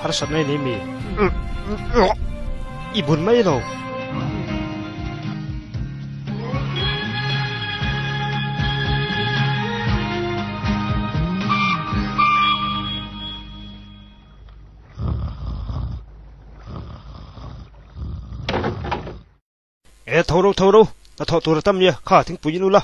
Harsatna i nei mi? I bun mai lo. E tho ro tho ro, na thawh tur a tam nia, kha thingpui in ula.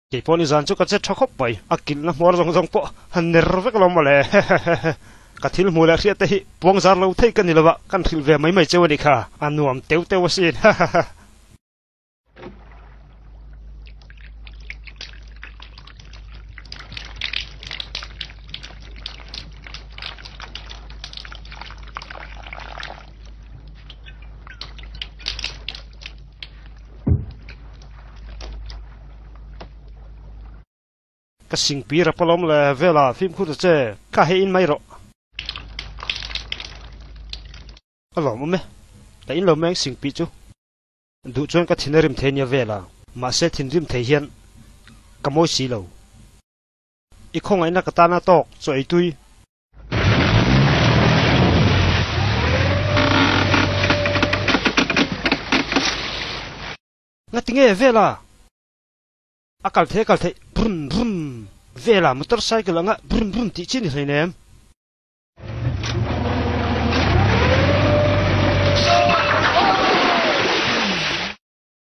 Kei pawh nizan chu ka che tha khawp mai, a kilhna hmuar zawng zawng pawh han ner vek lo mawle. Hehehehe. Ka thil hmuh leh hriat te hi puang zar lo thei ka ni lo a, kan hrilh ve mai mai cheu a nih kha, a nuam teu teu asin. Hehehe. Ka singpi rap alawm le vela fimkhur ta che kha hei in mai rawh. A lawm awm e, ka in lo meng singpi chu. Duh chuan ka thin a rim thei nia vela, mahse thinrim thei hian ka mawi si lo. I khawngaihna ka tana tawk chaw ei tui. Ngati nge vela? A kal thei a kal thei brum brum vela motorcycle anga brum brum tih chi ni hleinem.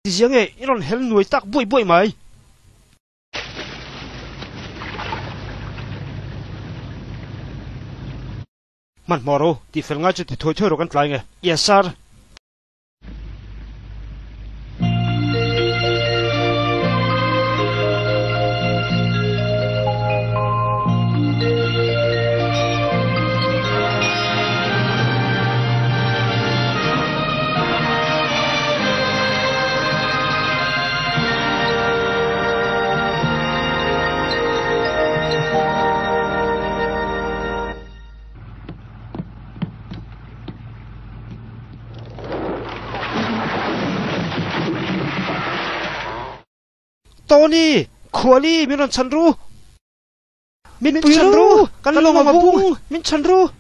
Tizia nge i rawn hel nuai tak buai buai mai. Hmanhmawh ro, tih fel ngai chu ti thuai thuai rawh kan tlai nge. Yes sir. Tony, Khuali, min rawn chhan ru! Min pui ru! Kan lawng a bung! Min chhan ru!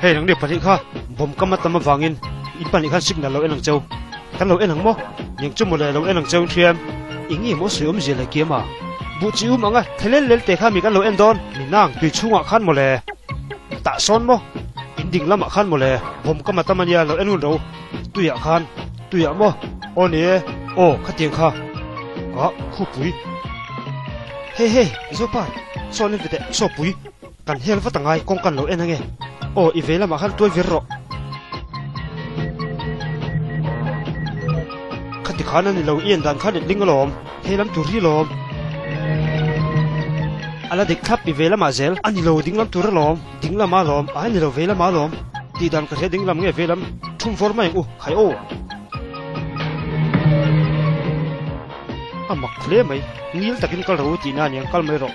Hei nang ni pahnih kha bawm kam a tam avangin in pahnih khan signal lo en ang cheu. Kan lo en ang maw? Ning chu mawle lo en ang cheu in hriam. Eng nge maw sawi awmzia leh kiam a? Buh chi um anga thelel lel te kha mi kan lo en dawn. Ni nang tui chhungah khan mawle. Tah sawn maw? In ding lamah khan mawle. Bawm kam a tam ania lo en hun ro. Tuiah khan. Tuiah maw? Aw ni e. Aw khatiang kha. Ah khupui. Hei hei Zopa sawn in vete sawpui. Kan hel vat angai kawng kan lo en ange. Aw i vei lamah khan tuai vir rawh. Khati khan a ni lo i en dan khan i tling alawm. Hei lam tur hi lawm. A la dik thlap i vei lamah zel. A ni lo ding lam tur alawm. Ding lama lawm. A ni lo vei lama lawm. Tih dan ka hria ding lam nge vei lam thum vawr mai ang u. Khai aw. A mak hle mai. Ngil takin kal ro tihna aniang kal mai rawh.